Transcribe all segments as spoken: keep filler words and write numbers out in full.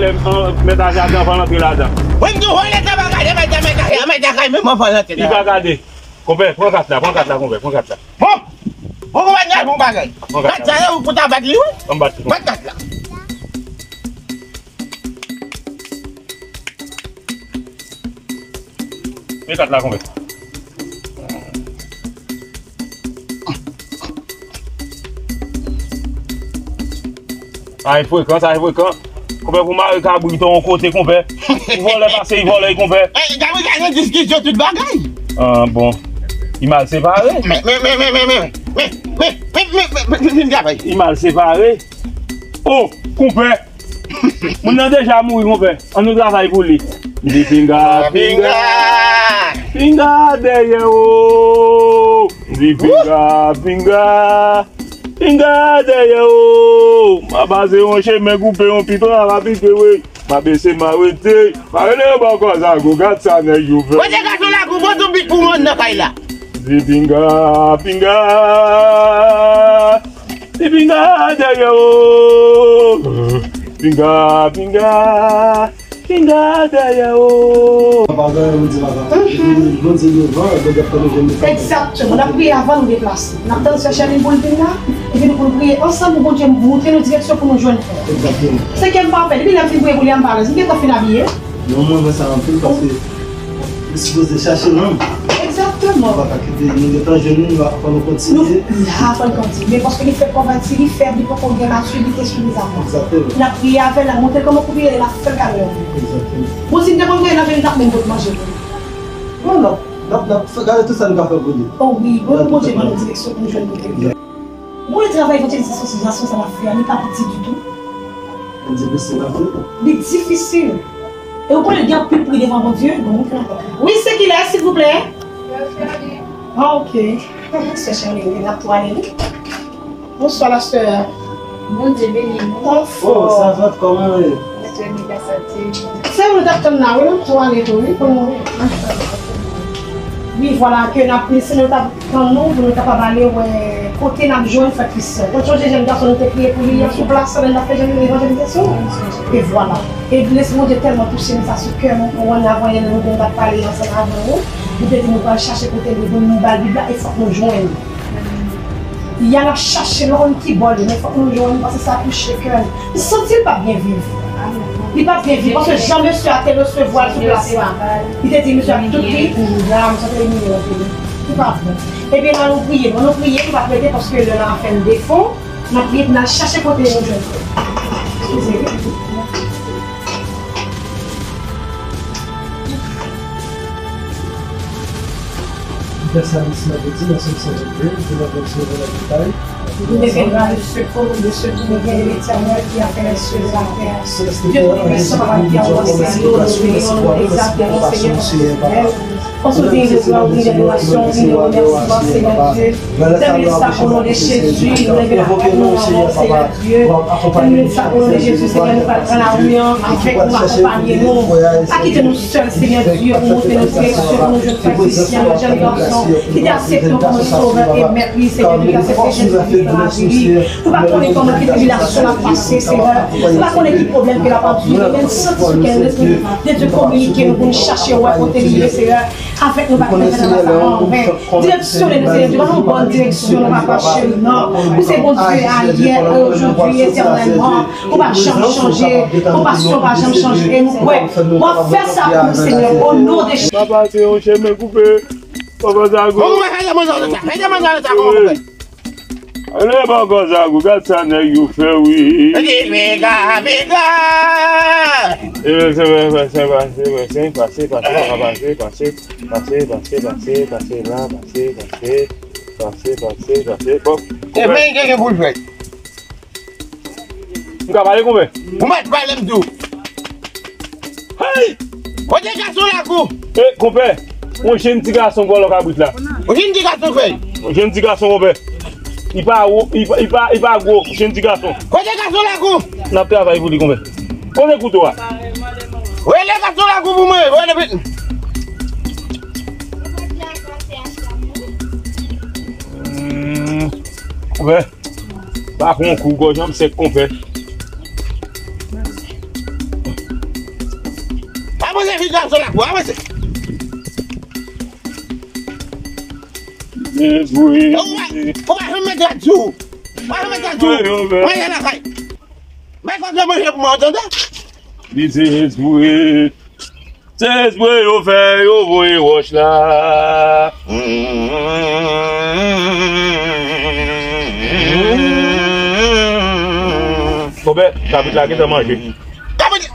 vòlè, an, mèt a jaden anvan l antre ladan. Mwen di vòlè sa pa gade, mèt a, mèt a, mèt a kay menm anvan l antre. Li pa gade. Konpè, pran kat la, pran kat la, konpè, pran kat la. Bon! Bon, konpè, n al fè yon bagay. Pran kat la. Kat sa yo pou ta bat li, wi. An bat li. Bat kat la. Men kat la konbyen? Sa e frekan, sa e frekan. Konpè, pou mare kabrit an yon kote, konpè. Pou vòlè pase, vòlè, konpè. Ey, kabrit la gen diskisyon tout bagay. Ah, bon. Li mal separe. Men, men, men, men, men, men, men, men, men, men, men, men, men, travay. Li mal separe. Oh, konpè. Moun nan deja mouri, konpè. Ann nou travay pou li. Di pinga, pinga. Pinga dèyè, oh. Di pinga, pinga. Pinga dèyè, oh. M a pase yon chemen koupe, yon piton a pike, wi. M a bese, m a rete. M a rele yo bò kò Zago, gad sa nèg yo fè. Kote gason Lakou, pote yon bik pou mwen nan kay la. Di pinga, pinga. Di pinga dèyè, oh. Pinga, pinga. Pinga dèyè, oh. Papa, gade, nou di papa. Mhm. Nou di devan, epi apre nou vin devan. Egzakteman. N ap priye avan nou deplase. N ap tann sè Chèlin pou l vin la, epi nou pou n priye ansanm pou Bondye montre nou direksyon pou nou jwenn frè. Egzakteman. Senkèm pa fè, depi lè m fin priye pou li a, m pa alèz. M gentan fin abiye. Non, mwen, mwen sa anpil paske li sipoze chache nou. Egzakteman. Nou pa ka kite, nou gentan jwenn li, nou, fò nou kontinye. Nou la, fò n kontinye, paske li fè konvèti, li fèb, li poko gen matirite sifizamman. Egzakteman. N ap priye avè l, n ap montre l kòman pou priye, l ap fè l gade yon. Egzakteman. Bon, si m te konn gen lajan, li t ap menm pot manje pou li. Non, non. N ap, n ap fè, gade tout sa nou ka fè pou li. Oh wi, bon, Bondye ban nou direksyon pou nou jwenn kote li. Mwen travay evanjelis asosiyasyon sa n ap fè a, li pa piti ditou. Bondye bese lavi w. Li difisil. E ou konnen gen anpil pri devan Bondye, bon, moun fè lapòt la. Wi, se kilè, silvouplè? Ah, ok. Sè Charline, n ap tou ale, wi. Bonswa, la sè. Bondye beni nou. Anfòm. Oh, sa va, kòman w ye? Mwen trè byen, gras a Dye. Se ou nou t ap tann la, wi, n ap tou ale tou, wi, pou nou. Wi, vwala, ke n ap, se nou t ap tann nou, pou nou kapab ale wè kote n ap jwenn frè Christian. Ou sonje jèn gason nou te priye pou li an sou plas la, lè n t ap fè jèn evanjelizasyon? E vwala. E Lespri Bondye tèlman touche m, sa sou kè m, ou konprann, avan yè, lè nou te t ap pale ansanm avè w, nou te di nou pral chache kote li, pou nou ba l Bib la, e fòk nou jwenn li. Y a n ap chache l, nou pa konn ki bò l ye, men fòk nou jwenn li, paske sa touche kè m. M santi l p ap byen viv. Li p ap byen viv, paske jan mesye a te resevwa l sou plas la, li te di mesye a tout li, la, m santi l imilye anpil. Li pa bon. Ebyen, ann nou priye, ann nou priye, nou p ap rete, paske lè n a fè n defo, n ap priye pou n al chache kote nou jwenn frè. Eskize, wi. Fè sa douseman, piti, nan Sòm san vennde, de nan vèsyon de nan detay. Nous deviendra le secours de ceux qui nous viennent de l'Éternel qui a fait les cieux et la terre. Dieu Tout-Puissant, Papa qui a envoyé ses anges, nous bénissons, nous exaltons, Seigneur, parce que tu es fidèle. On se dit de gloire, on dit d'adoration, on dit de remerciement, Seigneur Dieu. Termine ça au nom de Jésus, nous levons la main, nous avons, Seigneur Dieu. Termine ça au nom de Jésus, Seigneur, nous allons prendre la main avec nous, accompagner nous. Pa kite nou sèl, Senyè Dye, ou montre nou direksyon pou nou jwenn frè Christian, yon jèn gason ki te aksepte w kòm sovè e mèt li, Senyè Dye, ki aksepte Jezi Kris nan lavi li. Nou pa konnen kòman ki tribilasyon l ap pase, Senyè. Nou pa konnen ki pwoblèm ke l ap andire, men n santi sou kè nou, Lespri de Dye kominike nou pou n chache wè kote li ye, Senyè. Avèk nou pa kite fè travay sa an ven. Direksyone nou, Senyè Dye, ban nou bòn direksyon, nou pa mache nan. Ou se Bondye ayè, ojodwi, etènèlman. Ou pa janm chanje, konpasyon pa janm chanje. E nou kwè w ap fè sa pou nou, Senyè, o non de Jezi. Papa, se yon chemen koupe. Papa, sa gwo. Bon, konpè, fè demann sa, fè demann sa, konpè. Ale bò kò sa gwo, gad sa nèg yo fè, wi. Di mega, mega. E se vre, se vre, se vre, se vre, se pase, pase, pase, pase, pase, pase, pase, pase, pase la, pase, pase, pase, pase, pase. Bon, e konpè. Men gen pou l fè. M ka pale, konpè? Ou mèt pale m tou. Hey! Kote gason Lakou? E, konpè, yon jenn ti gason vòlò kabrit la. Yon jenn ti gason fè? Yon jenn ti gason, konpè. Li pa wo, li pa, li pa, li pa gwo, jenn ti gason. Kote gason Lakou? N ap travay pou li, konpè. Kote kouto a? Rele gason Lakou pou mwen, rele pit. Hmm, konpè. Pa pran kou, gòj an m sèk, konpè. Avanse vit, gason Lakou, avanse. Debout. Ou pa, ou pa janm mete a di w. Ou pa janm mete a di w. Mwen ye lakay. Mwen kontre manje pou mwen, ou tande? Li se espri. Se espre yo fè, yo voye wòch la. Konpè, kabrit la gentan manje.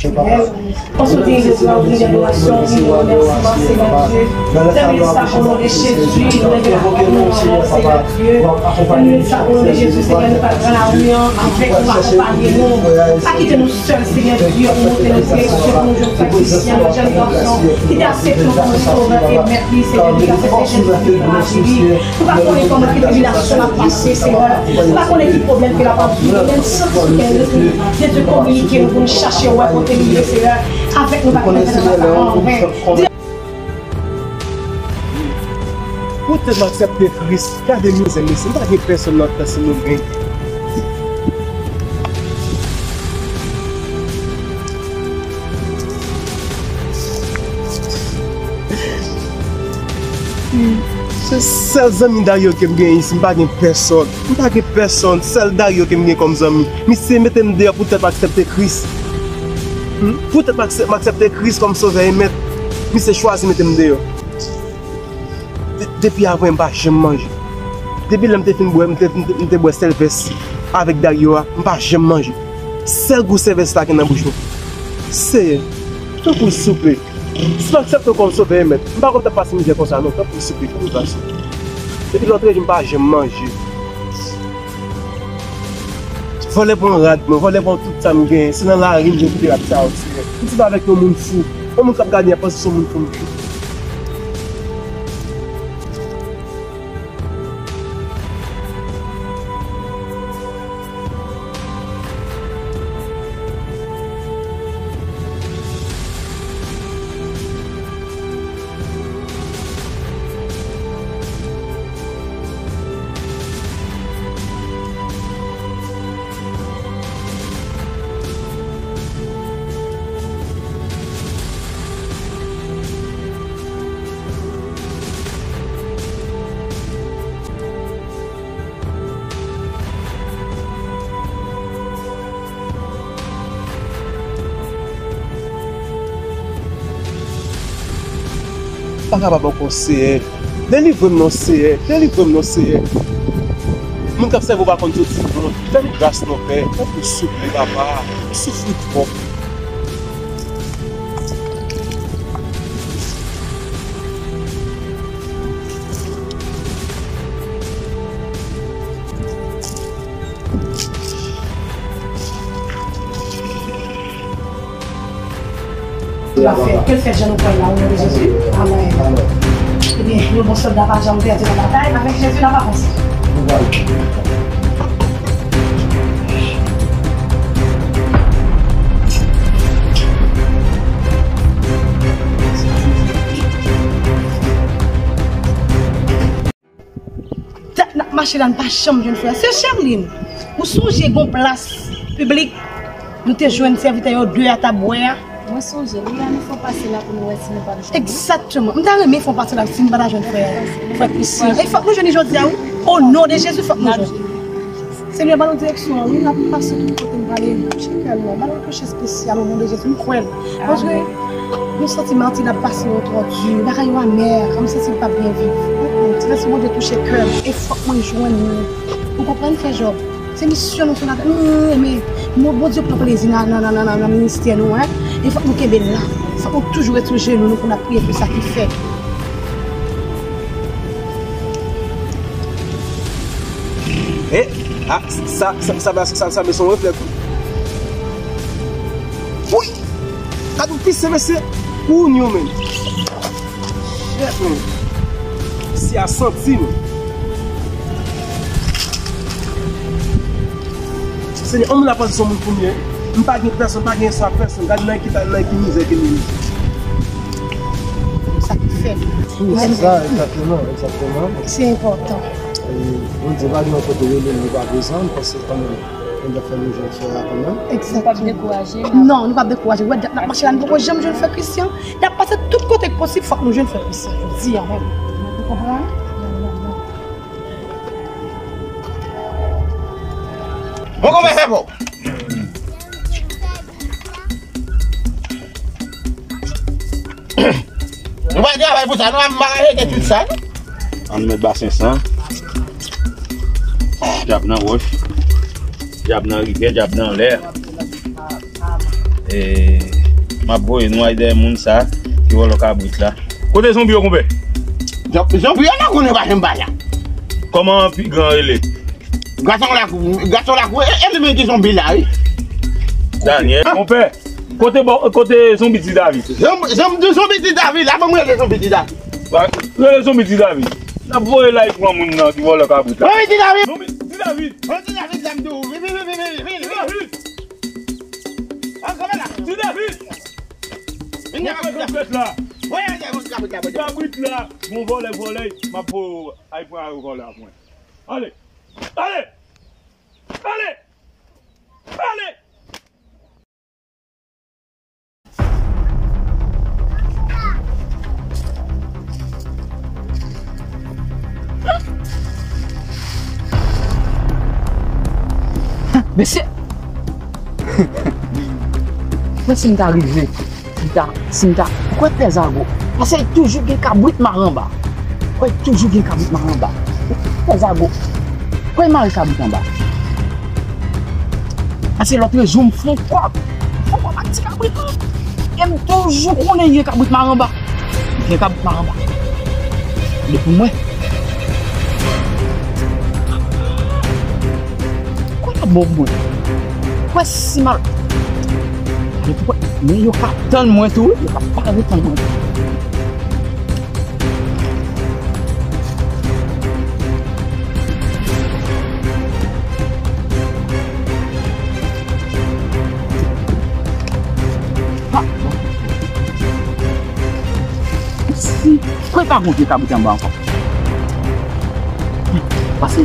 Senyè, paske w te revwa w vin adorasyon, w vin remèsiman, Senyè Dye. Fè nou sa o non de Jezi, nou leve lapriyè nou anlè w, Senyè Dye. Fè nou sa o non de Jezi, Senyè, nou pral pran lari an avèk nou, akonpanye nou. Pa kite nou sèl, Senyè Dye, pou montre nou direksyon pou nou jwenn frè Christian, yon jèn gason ki te aksepte w kòm sovè e mèt li, Senyè Dye, ki aksepte Jezi Kris nan lavi li. Nou pa konnen kòman ki tribilasyon l ap pase, Senyè. Nou pa konnen ki pwoblèm ke l ap antoure, men n santi ke Jezi kominike nou pou n chache wè kote li ye, Senyè. Avèk nou pa gen pèsonn nan anven. Poutèt m aksepte Kris, gade mizè m, mesye. M pa gen pèsonn nan tè si nou gen. Se sèl zanmi Dario ke m gen isi, m pa gen pèsòn. M pa gen pèsòn, sèl Dario ke m gen kòm zanmi. Misye mete m deyò poutèt m aksepte Kris. Hmm? Poutèt m aksep-, m aksepte Kris kòm sovè e mèt, misye chwazi mete m deyò. De-, depi avan, m pa janm manje. Depi lè m te fin bwè, m te, m te, m te bwè sèvès avèk Dario a, m pa janm manje. Sèl gou sèvès la gen nan bouch mwen. Seyè, tanpri souple. Si m aksepte w kòm sovè e mèt, m pa konn t ap pase mizè konsa non, tanpri souple, fè m pase. Depi lòtrejou, m pa janm manje. Vòlè pran rad mwen, vòlè pran tout sa m genyen. Se nan lari m vin kite rad sa yo, Seyè. M se pa avèk yon moun fou. Yon moun k ap gade m ap panse se yon moun fou m ye. Pa kapab ankò, Seyè. Delivre m non, Seyè. Delivre m non, Seyè. Moun k ap sèvi w pa konn soti non. Fè m gras non, Pè. Tanpri souple, papa. M soufri twòp. L ap fèt, ke l fèt jan nou kwè la, o non de Jezi. Amèn. Ebyen, yon bon sòlda pa janm pèdi nan batay. Avèk Jezi, n ap avanse. Dat n ap mache la, n pa janm jwenn frè a. Sè Sherline, ou sonje gon plas piblik nou te jwenn sèvitè yo de a t ap bwè a? Mwen sonje, wi, ann fè yon pase la pou nou wè si nou p ap jwenn li. Egzakteman. M ta renmen fè yon pase la si n pa ta jwenn frè, frè Christian. E fòk nou jwenn li jodi a, wi. O non de Jezi, fòk nou jwenn. Senyè, ba nou direksyon an, wi, n ap pase tout kote n prale. Touche kè nou, ba nou yon touche espesyal, o non de Jezi, m kwè l. Paske nou santi Martin ap pase yon twò di, bagay yo amè, m santi l p ap byen viv. Ti lèse Bondye touche kè m, e fòk mwen jwenn li. Ou konprann, frè Jòb? Se misyon nou sou latè. Nou renmen Bondye pran plezi nan, nan, nan, nan, nan, nan ministè nou, en. E fòk nou kenbe la. Fòk nou toujou ret sou jenou nou pou n ap priye pou sa ki fèt. E, a, sa, sa, sa, sa, sa, sa, se yon reflèks. Wi! Gad yon pise, mesye! Ou nyon, men! Chèf, men! Si a santi, men! Senyè, ann la panse se yon moun pou m ye. M pa gen pèsonn, pa gen eswa pèsonn. Gad nan ki ta, nan ki mizè ke nou ye. Sa ki fè. Sa, egzakteman, egzakteman. Se enpòtan. E, Bondye pa gen yon kote rele nou pa prezan, paske kanmenm, Bondye fè nou jwenn frè a kanmenm. Egzakteman. Nou p ap dekouraje, non. Non, nou p ap dekouraje. Wè, dat n ap mache la, nou poko janm jwenn frè Christian. N ap pase tout kote k posib, fòk nou jwenn frè Christian. Jodi a menm. Ou konprann? Mwen konn fè bon. Nou Travay pou sa, nou ap maraje gen tout sa, non? Ann met basen san. Djab nan wòch. Djab nan rivye, djab nan lè. E, m ap voye nou al dèyè moun sa ki vòlò kabrit la. Kote zonbi yo, konpè? Zon-, zonbi yo la konnen pa janm pa la. Kòman pi gran rele? Gason la kou, gason la kou, e, e li menm ki zonbi la, wi. Daniel, konpè, kote bò, kote zonbi ti David? Zonbi, zonbi, zonbi ti David, la ban mwen rele zonbi ti David. Ba, rele zonbi ti David. N ap voye la pou moun nan ki vòlò kabrit la. Zonbi ti David! Zonbi ti David! Zonbi ti David, la m di w, vin, vin, vin, vin, vin, vin. Ti David! An, kanpe la. Ti David! Vin, vin, vin, vin. Voye, voye, voye, kabrit la, voye. Kabrit la, bon vòlè, vòlè, m ap voye, ay pran vòlè a mwen. Ale! Ale! Ale! Ale! Mesye! Mwen si m ta rive, m ta, si m ta, ou kwè pè Zago, paske toujou gen kabrit mare anba. Ou kwè toujou gen kabrit mare anba. Pè Zago, ou kwè mare kabrit anba. Paske lòt jou m fon kòb. Fon kòb ak ti kabrit lan. E m toujou konnen gen kabrit mare anba. Gen kabrit mare anba. Li pou mwen. Kwè la bon mwen. Kwè si mal. Men yo ka tann mwen tou, wi. Yo ka pare tann mwen tou. Si, kwè pa gon vye kabrit anba ankò. Paske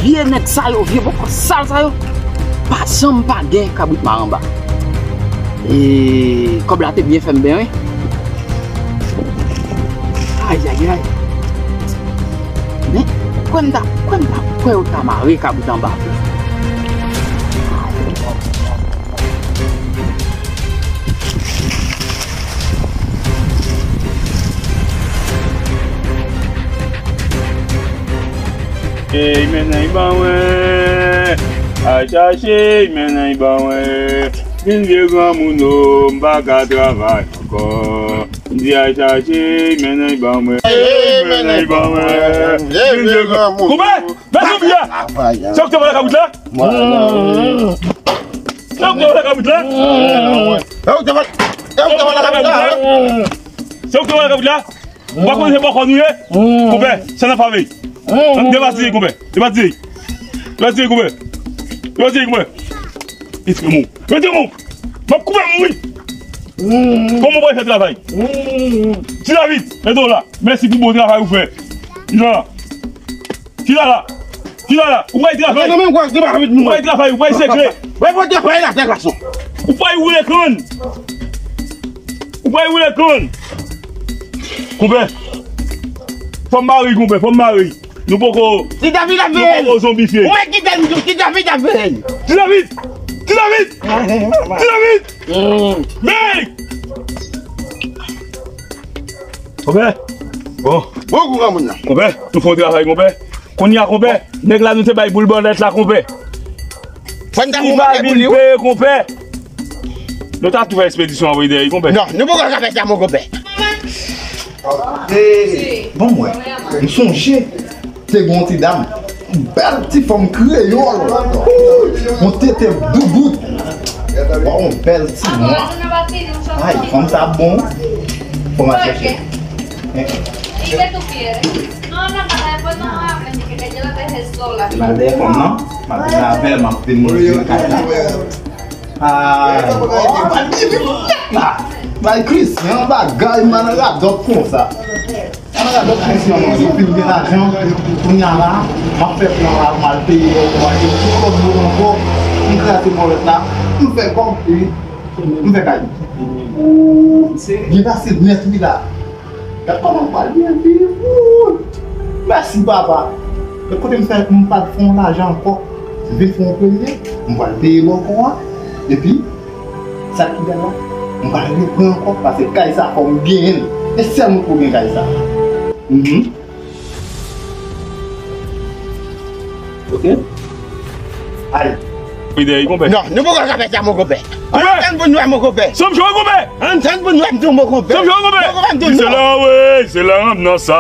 vye nèg sa yo, vye bòkò sal sa yo, pa janm pa gen kabrit mare anba. E kòb la te byen fè m byen, wi. Ayayay. Men, kwè m ta, kwè m ta, kwè yo ta mare kabrit anba tou. Ey, mennen ban mwen. Al chache, mennen ban mwen. Vin vye granmoun o, m pa ka travay ankò. M di al chache, mennen ban mwen. Ey, mennen ban mwen. Vin vye granmoun. Koupè! Mèt zonbi a! Se ou ki te vòlè kabrit la? Se ou ki te vòlè kabrit la? Se ou ki te vòlè kabrit la? Se ou ki te vòlè kabrit la? Ou pa konnen se bòkò nou ye? Konpè, sa n ap fè avè l? Ann depatire, konpè. Depatire. Depatire, konpè. Depatire, konpè. Li fè mou. Li fè mou. M ap koupe mou, wi. Kòman w pral fè travay? Ti David, mete w la. Mèsi pou bon travay ou fè. Li la. Kisa la? Kisa la? Ou pa travay? Ou pa travay, ou pa segle. Ou pa travay la, se gason. Ou pa woule kann. Ou pa woule kann. Konpè. Fò m mare, konpè, fò m mare. Nou poko, Ti David ap nou veye. Poko zonbifye. Ou wè ki David, ki David ap veye. Ti David! Ti David! Ti David! Hey! Konpè. Bon. Bon kou granmoun nan. Konpè, nou fè yon travay, konpè. Kounye a, konpè, nèg la nou te bay boul bòlèt la, konpè. Fò n ta fè yon bagay pou li, wi. Peye, konpè. Nou ta tou fè ekspedisyon anvoye dèyè, konpè. Non, nou poko ka fè sa, mon konpè. Bon, mwen, m sonje, te gen yon ti dam, bèl ti fanm kreyòl, yon tete doubout, yon bèl ti nwa. Ay, fanm sa bon. Fò m al chèche. M al dèyè fanm nan, m al vin avè l, m ap vin monte kay la. Ah, bay Christian bagay, man, radòt konsa. Man, radòt Christian, man, yo fin gen lajan, kounye a la, m ap fè plan la, m al peye bòkò a, e tout lòt jou ankò, m kraze bòlèt la, m fè kòb, epi m fè kay. Byen pase nèt, wi, la. Gad kòman m pral byen viv. Wouy! Mèsi, papa. Gad kote m fè, m pa t fè yon lajan ankò. M vin fè yon premye, m pral peye bòkò a. Epi, sa ki bèl la, m pral reprann ankò, paske kay sa fò m genyen l. E sèl mwen pou gen kay sa. Mhm. Ok. Ale. Wi, dèyè, konpè. Non, nou poko ka fè sa, mon konpè. Konpè! Ann tann pou n wè, mon konpè. Sanm jwe, konpè! Ann tann pou n wè, m di w, mon konpè. Sanm jwe, konpè! Mon konpè, m di w, se non. La, wi, se la, m nan sa.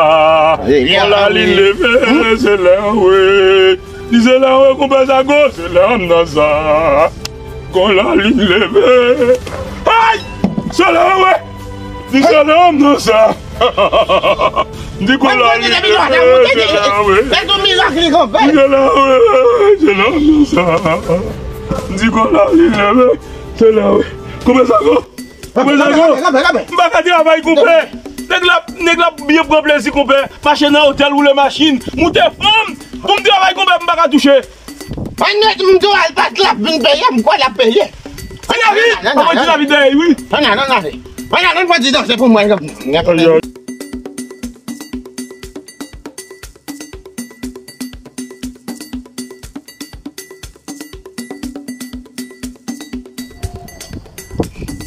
Kon lalin leve, se la, wi. Di se la, wi, konpè Zago, se la, m nan sa. Kon lalin leve. Ay! Se la, wi. Di se la, m nan sa. Di kon lalin leve, se la, wi. Fè yon mirak, li konpè. Di se la, wi, se la, m nan sa. Di kon lalin leve, se la, wi. Konpè Zago. Konpè Zago. M pa ka travay, konpè. Nèg la, nèg la byen pran plezi, konpè. Mache nan otèl, woule machin, moute fanm. Pou m travay, konpè, m pa ka touche. Ann, m di w al bat l ap vin peye, m kwè l ap peye. Ann ale, ann ale, ann ale. Ann ale, ann ale. Ann ale, ann pran ti danse pou mwen. Ay, ay.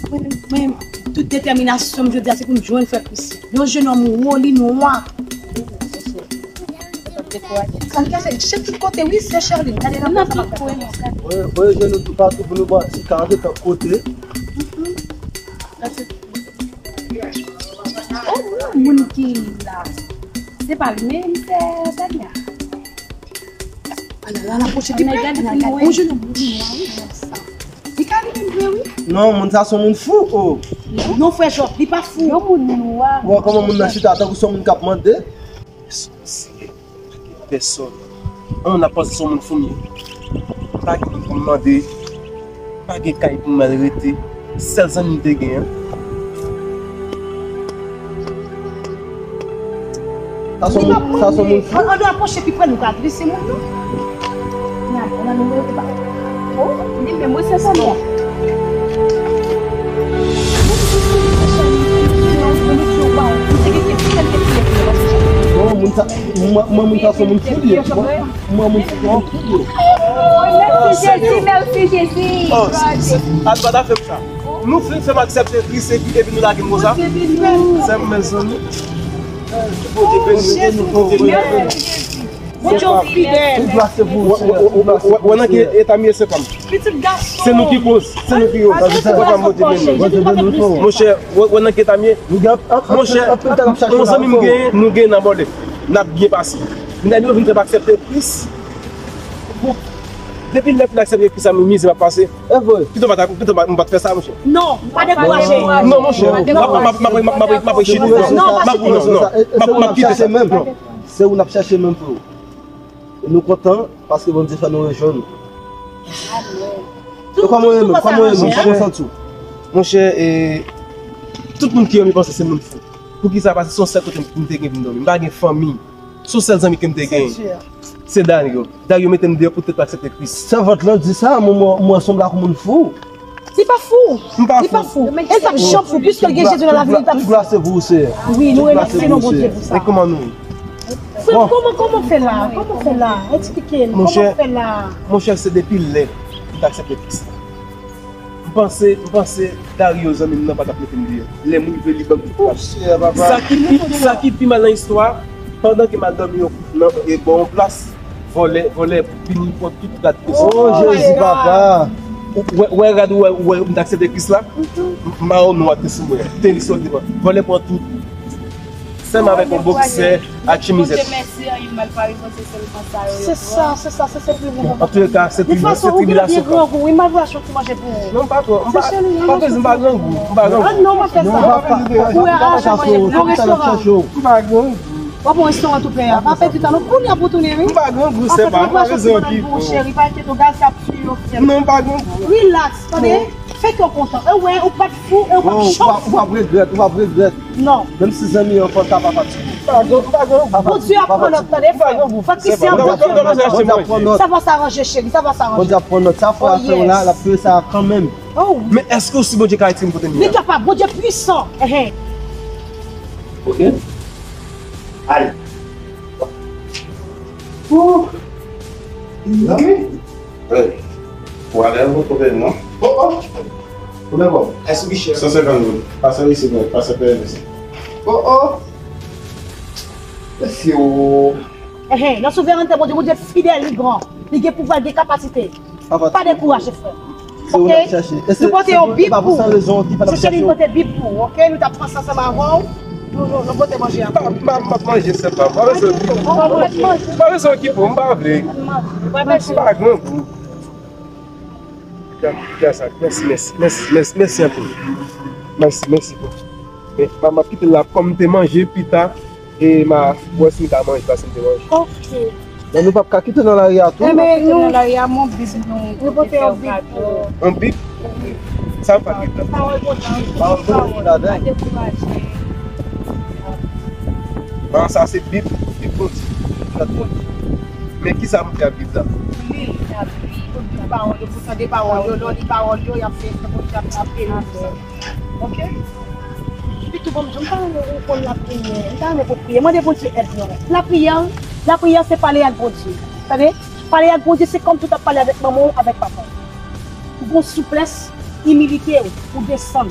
Mwen, mwen, tout detèminasyon m jodi a, se pou m jwenn frè Kris. Yon jenòm wo, li nwa. Sa l ka fè chèf tout kote, wi, sè Charline. Gade nan kwen sa m ap fè. Voye, voye je nou toupatou pou nou bati, karante tout kote. Oh, moun ki la. Se pa l menm, sè Tania. Ala, la, la pwoche pi pre. Ala, gade, yon jenòm moun nwa, wi. Li ka li menm vre, wi. Non, moun sa se yon moun fou, oh. Non, frè Job, li pa fou. Yon moun nwa. Ou wè kòman moun nan chita tankou se yon moun k ap mande? Pèsonn, pèsonn. An, n ap panse se yon moun fou m ye. M pa gen moun pou m mande. M pa gen kay pou m al rete. Sèl zanmi m te gen an. Sa se yon moun, sa se yon moun fou. An, an nou apwoche pi pre, nou ka glise moun, non? Nan, nan, nou rete pa. Oh, li menm, wi, se sa, non. Non, moun sa, mwen, mwen, moun sa se moun fou li ye. Mwen, moun fou li ye. Mèsi Jezi, mèsi Jezi. Oh, Bondye. Al pa ta fè m sa. Nou fin fè m aksepte Kris epi, epi nou lage m konsa. Sè m, mezanmi. Bondye beni nou, Bondye beni nou. Bondye fidèl. Tout glwa se pou ou, Senyè. Tout glwa se pou ou. Wè nan ki eta m ye, se pa m. Pitit gason. Se nou ki koz, se nou ki koz. Se pa m, Bondye beni nou. Monchè, wè, wè nan ki eta m ye. Monchè, yon zanmi m genyen, nou genyen nan bòlè. N ap byen pase. Nèg yo vin fè m aksepte Kris. Bon, depi lè m fin aksepte Kris la, mizè m ap pase. E vre. Pito m pa ta, pito m pa, m pa t fè sa, monchè. Non, pa dekouraje. Non, monchè. M ap, m ap, m ap, m ap, m ap, m ap rechite. Non, non, non. M ap, m ap kite sa. Se ou n ap chache menm, frè. Se ou n ap chache menm, frè. E nou kontan paske Bondye fè nou rejwenn ou. E kòman w ye menm? Kòman w ye menm? Kòman w santi w? Monchè, e, tout moun ki wè m, yo panse se moun fou. Poukisa? Paske se yon sèl kote m te gen pou m dòmi. M pa gen fanmi. Se yon sèl zanmi ke m te gen. Se Dario. Dario mete m deyò poutèt m aksepte Kris. Sèvant lan di sa, mwen, mwen, mwen sanble ak yon moun fou. Li pa fou. M pa fou. Li pa fou. E l p ap janm fou, piske l gen Jezi nan lavi l, li p ap fou. Tout glwa se pou ou, Senyè. Wi, nou remèsye non Bondye pou sa. E kòman nou ye? Frè m, kòman, kòman w fè la? Kòman w fè la? Eksplike n. Kòman w fè la? Monchè, se depi lè m t aksepte Kris la. M panse, m panse Dario, zanmi m nan, pa t ap mete m deyò. Lè m rive, li ban m tout plas. Sa ki pi, sa ki pi mal nan istwa, pandan ke m al dòmi yon, nan, e, bò yon plas, vòlè, vòlè vini pran tout rad ke sou mwen. Oh, Jezi, papa! Ou wè, wè rad ou wè, ou wè m t aksepte Kris la? M, mawon nwa te sou mwen. Tenis yo devan. Vòlè pran tout. Sèlman avèk yon boksè ak chemiz. Bondye mèsi, anyen mal pa rive, se sèlman sa yo, yo pran. Se sa, se sa, se sa ki pi enpòtan. Antouka, se tribila-, se tribilasyon. De tout fason, ou gen byen grangou, wi, m al voye achte yon ti manje pou ou. Non, m pa twò, m pa, pa bezwen, m pa grangou, m pa grangou. Ah, non, m ap fè sa. Ou wè, achte manje nan restoran. M pa grangou. W ap yon restoran tou pè a. Pa pèdi tan non, kounye a pou tounen, wi. M pa grangou, sè pa, m pa bezwen anpil. Cheri, pa enkyete w, gaz k ap tiye w, frè m. Non, m pa grangou. Relax, tande? Fè kè w kontan. E wè, ou p ap fou, e ou p ap chòf. Ou p ap regrèt, ou p ap regrèt. Non. Menm si zanmi an pa ta pa fatige. M pa grangou, m pa grangou. Bondye ap pran nòt, tande, frè. Fòk Kris ap pran nòt. Bondye ap pran nòt. Sa va s'arranger, cheri, sa va s'arranger. Bondye ap pran nòt. Sa frè a fè w la, l ap fè sa kanmenm. Oh. Men èske w si Bondye ka retire m kote m ye a? Li kapab, Bondye pwisan. Ehe. Ok. Ale. Ouh. Zanmi. Wi. Ou ale, ou poko vini non? Oh, oh. Konbyen kòb? Èske ou gen chèk? San senkant goud. Pase isit, pase peye sa. Oh, oh. Mesye, oh. Ehe, nan souverènte Bondye, Bondye fidèl, li gran. Li gen pouvwa, li gen kapasite. Pa dekouraje, frè. Ok? Nou pote yon Bib pou ou. Se sèl li pote Bib pou ou, ok? Nou t ap panse ansanm avè w. Nou, nou, nou pote manje a. M ap, m ap manje sèlman. M pa bezwen, m pa bezwen okipe w, m pa vle. M pa grangou. Mèsi, mèsi, mèsi, mèsi, mèsi anpil. Mèsi, mèsi. Men, m ap kite l la, kòm m te manje, pita, e m a wè si m ka manje, paske m te manje. Ok. Men nou p ap ka kite nan lari a tou. Enben, nou, nou pote yon Bib pou ou. Yon Bib? Sa m pa Bib la? Pawòl Bondye. Pawòl Bondye ki ladan. Pa dekouraje. Bon, sa se Bib, Bib Bondye. Men ki sa pou fè ak Bib la? Li, li ap li, pou li pawòl yo, pou tande pawòl yo, lè w li pawòl yo, y ap fè, Bondye ap, ap beni w pou sa. Ok? Epi tou, bon, m ta renmen ou konn lapriyè, m ta renmen pou w priye. Mande Bondye èd, non. Lapriyè, lapriyè se pale ak Bondye. Tande? Pale ak Bondye, se kòm si w t ap pale avèk manman w, avèk papa w. Ou gon souplès, imilite w, ou desann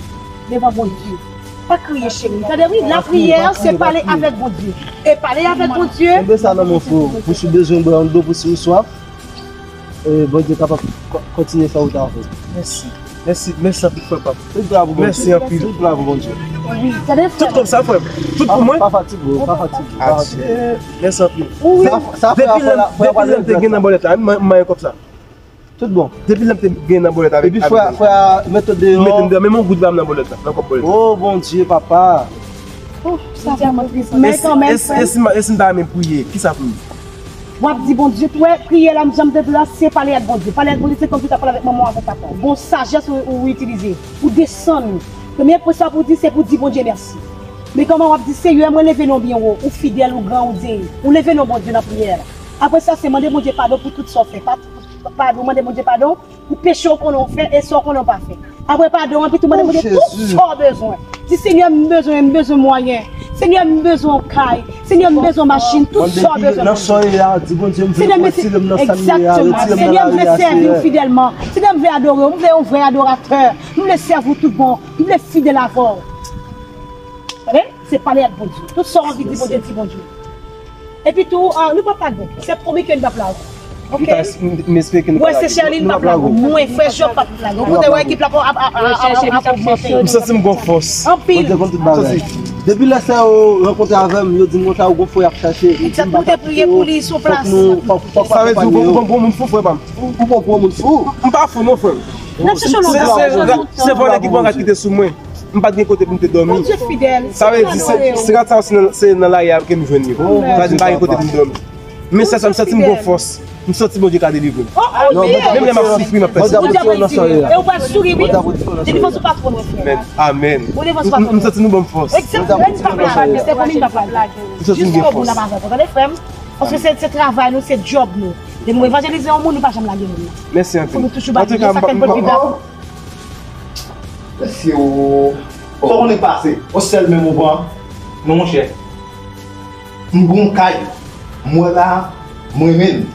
devan Bondye. Pa kriye, cheri. Tande, wi, lapriyè, se pale avèk Bondye. E pale avèk Bondye. Kenbe sa nan men w, frè. Pou si w bezwen bwè yon dlo, pou si w swaf, e, Bondye kapab ko-, kontinye fè wout avè w. Mèsi. Mèsi, mèsi anpil, frè pa m. Tout glwa pou Bondye. Mèsi anpil. Tout glwa pou Bondye. Wi, tande, frè. Tout kòb sa, frè m. Tout pou mwen. Pa fatige, pa fatige, pa fatige. Adye. Mèsi anpil. Wi. Depi lè, depi lè m te gen nan bòlèt la, m, m, m, kòb sa. Tout bon. Depi lè m te gen nan bòlèt avèk, avèk frè, frè a mete w deyò. Mete m deyò, menm yon goud pa m nan bòlèt la, nan kòb bòlèt la. Oh, Bondye, papa. Oh, sa vrèman tris. Men kanmenm, e si, e si m ta renmen priye, ki sa pou m di? W ap di Bondye, tou, wè, priyè la, jan m te di w la, se pale ak Bondye. Pale ak Bondye, se kòmsi w ta pale avèk manman w, avèk papa w. Gon sajès ou, ou itilize. Ou desann. Premye pwen sa pou w di, se pou w di Bondye mèsi. Men kòman w ap di, Seyè, mwen leve non w byen wo, ou fidèl, ou gran, ou dye. Ou leve non Bondye nan priyè la. Apre sa, se mande Bondye padon pou tout sa w fè. Pa, padon, mande Bondye padon pou peche w konnen w fè e sa w konnen w pa fè. Apre padon an, epi tou mande Bondye tout sa w bezwen. Di, Senyè, m bezwen, m bezwen mwayen. Senyè, m bezwen yon kay. Senyè, m bezwen machin. Tout sa w bezwen, Bondye. Nan sa w ye a, di Bondye, m vle retire m nan sa m ye a, retire m nan lari a, Senyè. Egzakteman. Senyè, m vle sèvi w fidelman. Senyè, m vle adore w. M vle yon vrè adoratè. M vle sèvi w tout bon. M vle fidèl avè w. Tande? Se pale ak Bondye. Tout sa w anvi di Bondye, di Bondye. Epi tou, ah, nou p ap lage w. Se pwomi ke n p ap lage w. Ok? M ta, m, m espere ke nou pa lage w. Mwen, se Sherline, m p ap lage w. Mwen, frè Job, p ap lage w. Ou konnen wè ekip la ap, ap, ap, ap, ap, ap ogmante. M santi m gon fòs. Anpil. Bondye konn tout bagay. Depi lè sa yo rankontre avè m, yo di m konsa, ou gon frè y ap chache. Egzakteman, ou te priye pou li sou plas. Sa vle di ou pran, ou pran moun fou, frè pa m. Ou pran moun fou. M pa fou non, frè m. N ap chèche w lontan. Se, se, se vòlè ki pran rad kite sou mwen. M pa t gen kote pou m te dòmi. Bondye fidèl. Sa vle di, se, se rad sa yo, se nan, se nan lari a ke m jwenn yo. Sa vle di, m pa gen kote pou m dòmi. Men sè sa, m santi m gon fòs. M santi Bondye ka delivre m. Menm lè m ap soufri, m ap fè sa. Bondye ap retire w nan sa w ye a. E w pral souri, wi. Delivre w sou patwon nou, frè. Amèn. Amèn. M, m santi nou ban m fòs. Egzakteman, m p ap lage w. Se pwomi m p ap lage w. M santi m gen fòs. Jiskobout n ap avè w, tande, frè m? Paske se, se travay nou, se djòb nou. Depi nou evanjelize yon moun, nou pa janm lage moun nan. Mèsi anpil. Fò nou toujou ba Bondye sa ke l pot Bib la pou. Mèsi, o. Sa w konnen k pase? Yon sèl menm ou pran? Non, monchè. M gen yon kay. M wè la, m renmen l.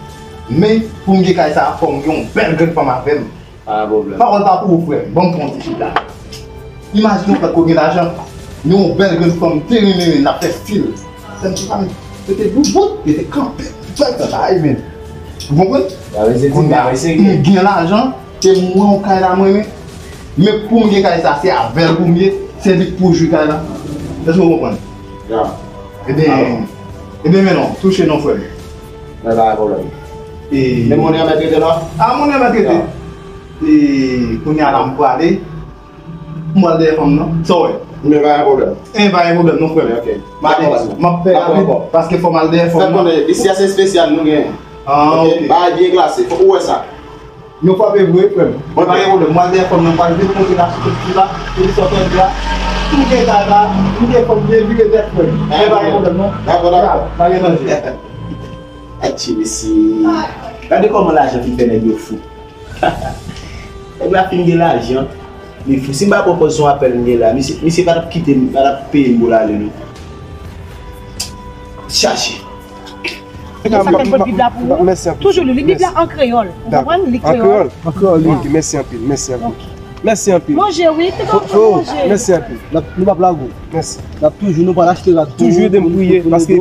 Men, pou m gen kay sa, fò m gen yon bèl grenn fanm avè m. Pa gen pwoblèm. Pawòl pa pou ou, frè m. Ban m pran yon ti chita. Imajine w fèk ou gen lajan. Gen yon bèl grenn fanm te renmen, renmen, n ap fè stil. Sèl ti fanm, yo te doubout, yo te kanpe. Fèk sa, sa rive. Ou konprann? Kounye a, m gen lajan, e m wè yon kay la, m renmen. Men pou m gen kay sa, se avè l pou m ye, se li k pou jwi kay la. Èske w konprann? Ya. Ebyen, ebyen, men non, touche non, frè m. Men pa gen pwoblèm. E men monnen an mèt rete la? A, monnen an mèt rete. E kounye a la m prale. M pral dèyè fanm nan. Sa w wè? Men pa gen pwoblèm. E pa gen pwoblèm non, frè m. Ok. M ale. M ap fè rapid paske fò m al dèyè fanm nan. Fè konnen, isi a se espesyal nou genyen. Ah, ok. Bagay byen glase. Fòk ou wè sa. Nou frape vre, frè m. Ok. Pa gen pwoblèm. M pral dèyè fanm nan, m pral vin monte la sou tout la. Epi sa w fè di a. M gen kay la, m gen fanm, m gen vire tèt, frè m. Men pa gen pwoblèm non. Dakò, dakò. Pa gen danje. Adje, mesye. Gade kòman lajan fin fè nèg yo fou. Nèg la fin gen lajan, li fou. Si m pa pran pòz se yon apèl m gen la, misye, misye pa t ap kite m, pa t ap peye m pou l ale non. Chache. Se sa k fè l pot Bib la pou ou. Mèsi anpil. Toujou li, li Bib la an kreyòl. Ou konprann? Li kreyòl. An kreyòl? An kreyòl, li. Ok, mèsi anpil, mèsi anpil. Ok. Mèsi anpil. Manje, wi, tout bon, manje. Mèsi anpil. N ap, nou p ap lage w. Mèsi. N ap toujou, nou pral achte rad pou ou, toujou ede m priye, paske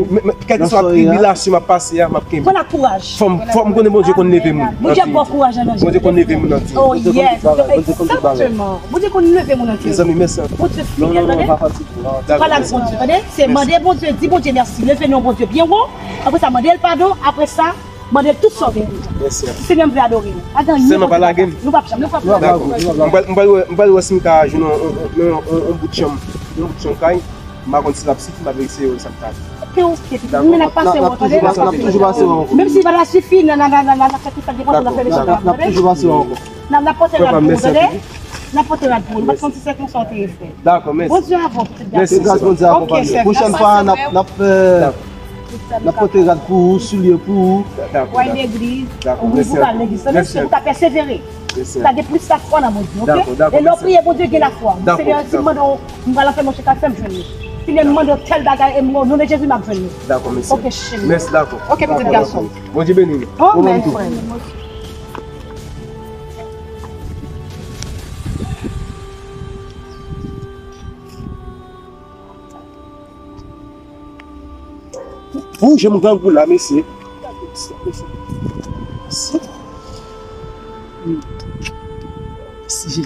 kèlkeswa tribilasyon m ap pase a, m ap kenbe. Pran ak kouraj. Fò m, fò m konnen Bondye konn leve moun. Bondye ba w kouraj nan Bondye konn leve moun anpil. Oh, yes. Egzakteman. Bondye konn leve moun anpil. Mezanmi, mèsi anpil. Bondye fidèl, tande. Pa fatige. Pale ak Bondye, tande. Se mande Bondye, di Bondye mèsi. Leve non Bondye byen wo. Apre sa, mande l padon. Apre sa, mande l tout sa w gen pou li. Senyè, m vle adore w. Pa gen anyen. Sèlman pa lage m. Nou p ap janm, nou p ap janm. Dakò. M pral, m pral wè, m pral wè si m ka jwenn yon, yon, yon, yon, yon bout chanm, yon bout chanm kay. M pa konn si l ap sifi, m ap eseye wè sa m ka fè. Ok, ok, pitit. Men n ap pase wè, tande, n ap pase wè. Menm si li pa ta sifi, n a, n a, n a, n a, n a fè tout sa k depann, n a fè mesye, tande. N ap toujou pase wè ankò. N ap, n ap pote rad pou ou, tande. N ap pote rad pou ou. N pa t santi se konsa w te ye, frè. Dakò, mèsi. Bondye avè w, pitit gason. Ke gras Bondye akonpaye w. Pwochèn fwa, n ap, n ap fè, n ap pote rad pou ou, soulye pou ou. Dakò, dakò. Ou al legliz, wi, pou w al legliz. Mèsi. Ou ta pèsevere. Ou ta gen plis lafwa nan Bondye, ok? Dakò, dakò. E lè w priye, Bondye gen lafwa. Dakò, dakò. Senyè di m mande w, m pral antre nan chita, fè m jwenn li. Si m mande w tèl bagay, e m, o non de Jezi, m ap jwenn li. Dakò, mèsi. Ok, cheri. Mèsi, dakò. Ok, pitit gason. Bondye beni w. Amèn, frè m. Ou jan m grangou la, mesye. Mèsi. Mèsi, Jezi.